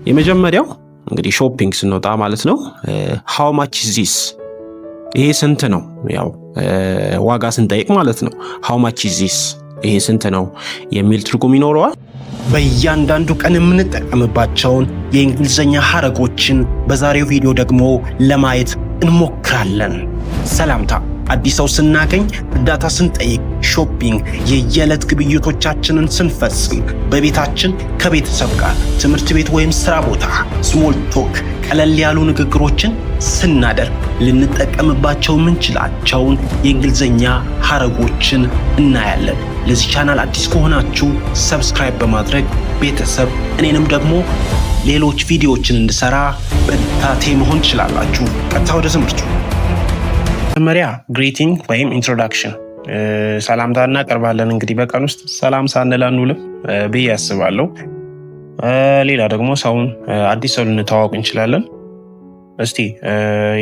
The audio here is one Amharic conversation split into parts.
የመጀመሪያው እንግዲህ shopping ስንወጣ ማለት ነው፣ how much this፣ ይሄ ስንት ነው? ያው ዋጋ ስንጠይቅ ማለት ነው። How much this፣ ይሄ ስንት ነው የሚል ትርጉም ይኖረዋል። በእያንዳንዱ ቀን የምንጠቀምባቸውን የእንግሊዝኛ ሐረጎችን በዛሬው ቪዲዮ ደግሞ ለማየት እንሞክራለን። ሰላምታ፣ አዲስ ሰው ስናገኝ፣ እርዳታ ስንጠይቅ፣ shopping፣ የየዕለት ግብይቶቻችንን ስንፈጽም፣ በቤታችን ከቤተሰብ ጋር፣ ትምህርት ቤት ወይም ስራ ቦታ፣ small talk፣ ቀለል ያሉ ንግግሮችን ስናደርግ ልንጠቀምባቸው የምንችላቸውን የእንግሊዝኛ ሐረጎችን እናያለን። ለዚህ ቻናል አዲስ ከሆናችሁ subscribe በማድረግ ቤተሰብ፣ እኔንም ደግሞ ሌሎች ቪዲዮዎችን እንድሰራ ብርታቴ መሆን ትችላላችሁ። ቀጥታ ወደ ትምህርቱ። መጀመሪያ greeting ወይም introduction፣ ሰላምታ እናቀርባለን። እንግዲህ በቀን ውስጥ ሰላም ሳንል አንውልም ብዬ አስባለሁ። ሌላ ደግሞ ሰውን፣ አዲስ ሰው ልንተዋወቅ እንችላለን። እስቲ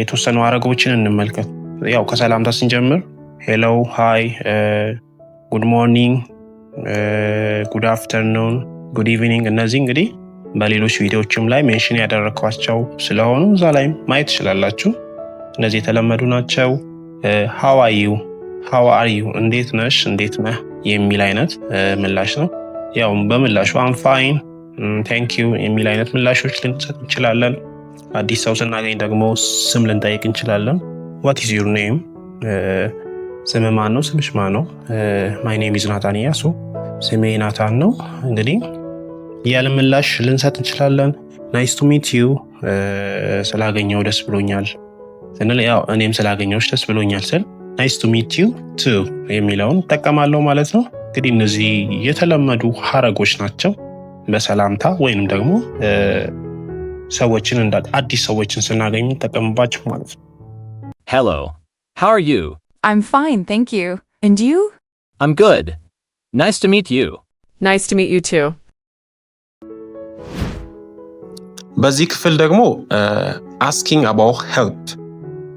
የተወሰኑ ሀረጎችን እንመልከት። ያው ከሰላምታ ስንጀምር hello፣ hi፣ good morning፣ good afternoon፣ good evening፣ እነዚህ እንግዲህ በሌሎች ቪዲዮዎችም ላይ mention ያደረግኳቸው ስለሆኑ እዛ ላይም ማየት ትችላላችሁ። እነዚህ የተለመዱ ናቸው። How are you፣ how are you፣ እንዴት ነሽ፣ እንዴት ነህ የሚል አይነት ምላሽ ነው። ያው በምላሹ I'm fine, thank you የሚል አይነት ምላሾች ልንሰጥ እንችላለን። አዲስ ሰው ስናገኝ ደግሞ ስም ልንጠይቅ እንችላለን። What is your name? ስምህ ማን ነው? ስምሽ ማን ነው? My name is ናታን እያሱ፣ ስሜ ናታን ነው እንግዲህ እያለ ምላሽ ልንሰጥ እንችላለን። Nice to meet you፣ ስላገኘሁህ ደስ ብሎኛል ስንል፣ ያው እኔም ስላገኘሁሽ ደስ ብሎኛል ስል nice to meet you too የሚለውን እጠቀማለሁ ማለት ነው። እንግዲህ እነዚህ የተለመዱ ሀረጎች ናቸው በሰላምታ ወይንም ደግሞ ሰዎችን እንደ አዲስ ሰዎችን ስናገኝ እንጠቀምባቸው ማለት ነው። Hello. How are you? I'm fine, thank you. And you? I'm good. Nice to meet you. Nice to meet you too. በዚህ ክፍል ደግሞ asking about help፣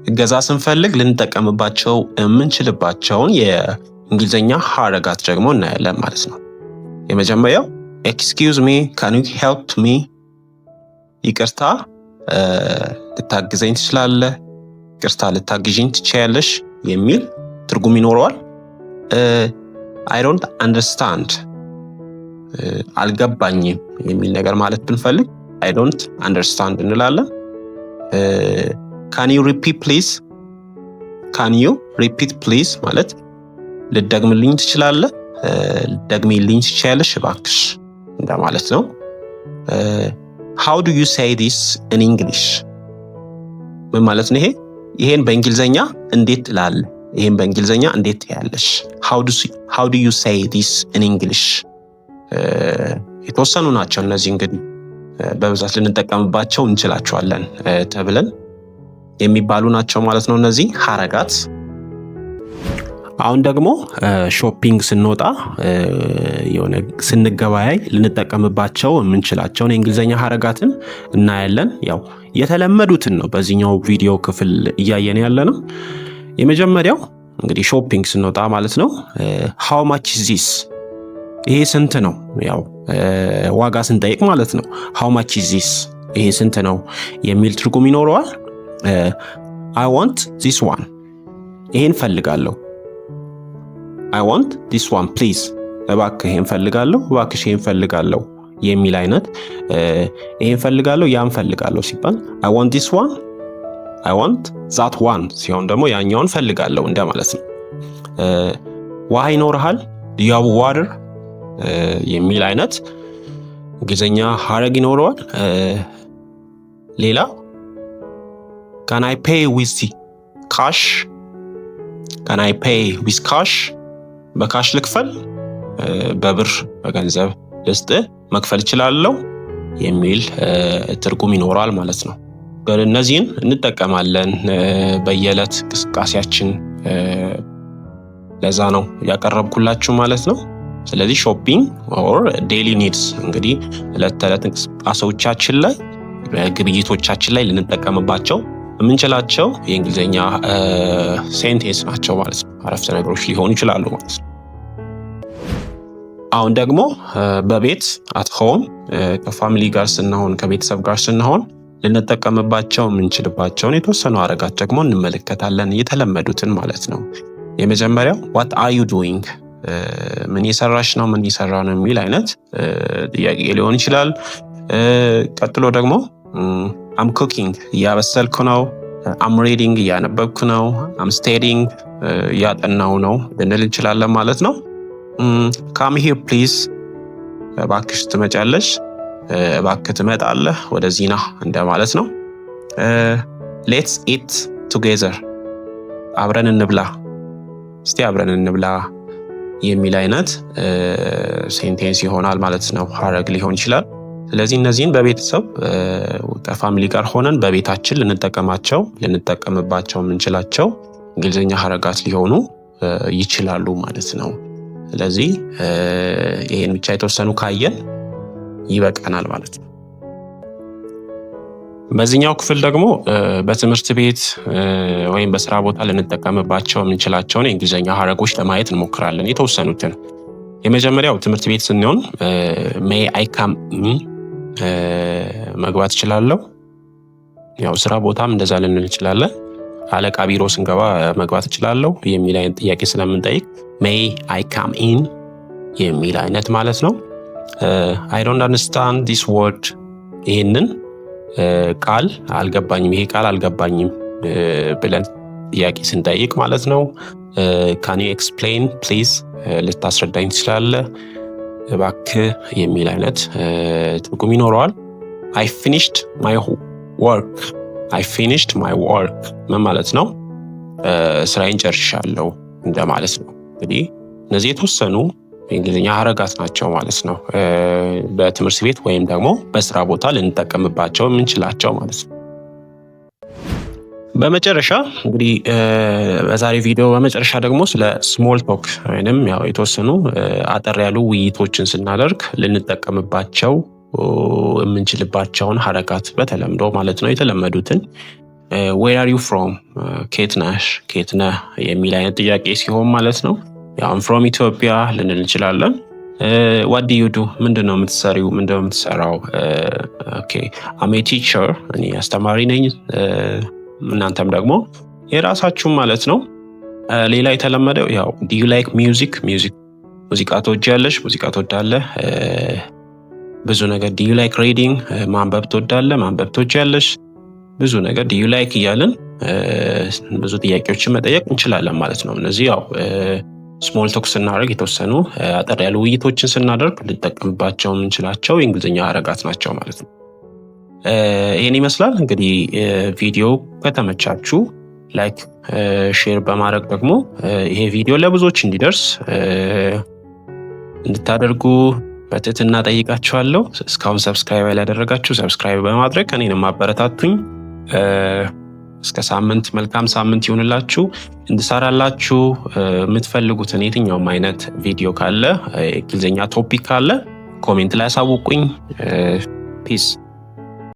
እገዛ ስንፈልግ ልንጠቀምባቸው የምንችልባቸውን የእንግሊዝኛ ሀረጋት ደግሞ እናያለን ማለት ነው። የመጀመሪያው excuse me, can you help me፣ ይቅርታ ልታግዘኝ ትችላለህ፣ ይቅርታ ልታግዥኝ ትችያለሽ የሚል ትርጉም ይኖረዋል። I don't understand፣ አልገባኝም የሚል ነገር ማለት ብንፈልግ I don't understand እንላለን። Can you repeat please፣ can you repeat please ማለት ልትደግምልኝ ትችላለህ፣ ልትደግሚልኝ ትችያለሽ እባክሽ እንደማለት ነው። How do you say this in English ምን ማለት ነው ይሄ? ይሄን በእንግሊዘኛ እንዴት ትላለህ? ይሄን በእንግሊዘኛ እንዴት ትያለሽ? How do you say this in English። የተወሰኑ ናቸው እነዚህ፣ እንግዲህ በብዛት ልንጠቀምባቸው እንችላቸዋለን ተብለን የሚባሉ ናቸው ማለት ነው እነዚህ ሀረጋት። አሁን ደግሞ shopping ስንወጣ፣ የሆነ ስንገበያይ ልንጠቀምባቸው የምንችላቸውን የእንግሊዝኛ ሀረጋትን እናያለን። ያው የተለመዱትን ነው በዚህኛው ቪዲዮ ክፍል እያየን ያለ ነው። የመጀመሪያው እንግዲህ shopping ስንወጣ ማለት ነው፣ how much this፣ ይሄ ስንት ነው? ያው ዋጋ ስንጠይቅ ማለት ነው። How much this፣ ይሄ ስንት ነው የሚል ትርጉም ይኖረዋል። I want this one፣ ይሄን ፈልጋለሁ። I want this one please፣ እባክህ ይሄን ፈልጋለሁ፣ እባክሽ ይሄን ፈልጋለሁ የሚል አይነት፣ ይሄን ፈልጋለሁ፣ ያን ፈልጋለሁ ሲባል I want this one፣ I want that one ሲሆን ደግሞ ያኛውን ፈልጋለሁ እንደማለት ነው። ውሃ ይኖርሃል፣ do you have water የሚል አይነት እንግሊዝኛ ሀረግ ይኖረዋል። ሌላ can I pay with cash፣ can I pay with cash፣ በ cash ልክፈል፣ በብር በገንዘብ ልስጥ፣ መክፈል እችላለሁ የሚል ትርጉም ይኖረዋል ማለት ነው። እነዚህን እንጠቀማለን በየዕለት እንቅስቃሴያችን። ለዛ ነው ያቀረብኩላችሁ ማለት ነው። ስለዚህ shopping or daily needs፣ እንግዲህ ዕለት ተዕለት እንቅስቃሴዎቻችን ላይ፣ ግብይቶቻችን ላይ ልንጠቀምባቸው የምንችላቸው የእንግሊዝኛ sentence ናቸው ማለት ነው። አረፍተ ነገሮች ሊሆኑ ይችላሉ ማለት ነው። አሁን ደግሞ በቤት at home ከ family ጋር ስንሆን፣ ከቤተሰብ ጋር ስንሆን ልንጠቀምባቸው የምንችልባቸውን የተወሰኑ ሀረጋት ደግሞ እንመለከታለን፣ የተለመዱትን ማለት ነው። የመጀመሪያው "What are you doing?" ምን እየሰራሽ ነው፣ ምን እየሰራህ ነው የሚል አይነት ጥያቄ ሊሆን ይችላል። ቀጥሎ ደግሞ "I'm cooking" እያበሰልኩ ነው፣ "I'm reading" እያነበብኩ ነው፣ "I'm studying" እያጠናሁ ነው ልንል እንችላለን ማለት ነው። "Come here, please" እባክሽ ትመጫለሽ፣ እባክህ ትመጣለህ፣ ወደዚህ ና እንደማለት ነው። "Let's eat together" አብረን እንብላ፣ እስቲ አብረን እንብላ የሚል አይነት sentence ይሆናል ማለት ነው። ሀረግ ሊሆን ይችላል። ስለዚህ እነዚህን በቤተሰብ ከ family ጋር ሆነን በቤታችን ልንጠቀማቸው ልንጠቀምባቸው የምንችላቸው እንግሊዝኛ ሀረጋት ሊሆኑ ይችላሉ ማለት ነው። ስለዚህ ይህን ብቻ የተወሰኑ ካየን ይበቃናል ማለት ነው። በዚህኛው ክፍል ደግሞ በትምህርት ቤት ወይም በስራ ቦታ ልንጠቀምባቸው የምንችላቸውን የእንግሊዝኛ ሀረጎች ለማየት እንሞክራለን፣ የተወሰኑትን። የመጀመሪያው ትምህርት ቤት ስንሆን "May I come in?" መግባት እችላለሁ? ያው ስራ ቦታም እንደዛ ልንል እንችላለን። አለቃ ቢሮ ስንገባ መግባት እችላለሁ የሚል አይነት ጥያቄ ስለምንጠይቅ "May I come in?" የሚል አይነት ማለት ነው። "I don't understand this word" ይህንን ቃል አልገባኝም፣ ይሄ ቃል አልገባኝም ብለን ጥያቄ ስንጠይቅ ማለት ነው። "Can you explain, please?" ልታስረዳኝ ትችላለህ እባክህ የሚል አይነት ትርጉም ይኖረዋል። "I finished my work." "I finished my work" ምን ማለት ነው? ስራዬን ጨርሻለሁ እንደማለት ነው። እንግዲህ እነዚህ የተወሰኑ የእንግሊዝኛ ሀረጋት ናቸው ማለት ነው። በትምህርት ቤት ወይም ደግሞ በስራ ቦታ ልንጠቀምባቸው የምንችላቸው ማለት ነው። በመጨረሻ እንግዲህ በዛሬ ቪዲዮ በመጨረሻ ደግሞ ስለ small talk ወይንም ያው የተወሰኑ አጠር ያሉ ውይይቶችን ስናደርግ ልንጠቀምባቸው የምንችልባቸውን ሀረጋት በተለምዶ ማለት ነው የተለመዱትን። "Where are you from?" ከየት ነሽ፣ ከየት ነህ የሚል አይነት ጥያቄ ሲሆን ማለት ነው። ያው "From Ethiopia" ልንል እንችላለን። "What do you do?" ምንድን ነው የምትሰሪው? ምንድን ነው የምትሰራው? Okay, "I'm a teacher" እኔ አስተማሪ ነኝ። እናንተም ደግሞ የራሳችሁም ማለት ነው። ሌላ የተለመደው ያው "Do you like music?" Music ሙዚቃ ትወጃለሽ? ሙዚቃ ትወዳለህ? ብዙ ነገር። "Do you like reading?" ማንበብ ትወዳለህ? ማንበብ ትወጃለሽ? ብዙ ነገር "do you like" እያልን ብዙ ጥያቄዎችን መጠየቅ እንችላለን ማለት ነው። እነዚህ ያው small talk ስናደርግ፣ የተወሰኑ አጠር ያሉ ውይይቶችን ስናደርግ ልንጠቀምባቸው የምንችላቸው የእንግሊዝኛ ሀረጋት ናቸው ማለት ነው። ይህን ይመስላል እንግዲህ። ቪዲዮ ከተመቻችሁ like፣ share በማድረግ ደግሞ ይሄ ቪዲዮ ለብዙዎች እንዲደርስ እንድታደርጉ በትህትና ጠይቃችኋለሁ። እስካሁን subscribe ያላደረጋችሁ subscribe በማድረግ እኔንም አበረታቱኝ። እስከ ሳምንት መልካም ሳምንት ይሁንላችሁ። እንድሰራላችሁ የምትፈልጉትን የትኛውም አይነት ቪዲዮ ካለ፣ የእንግሊዝኛ topic ካለ comment ላይ አሳውቁኝ። Peace.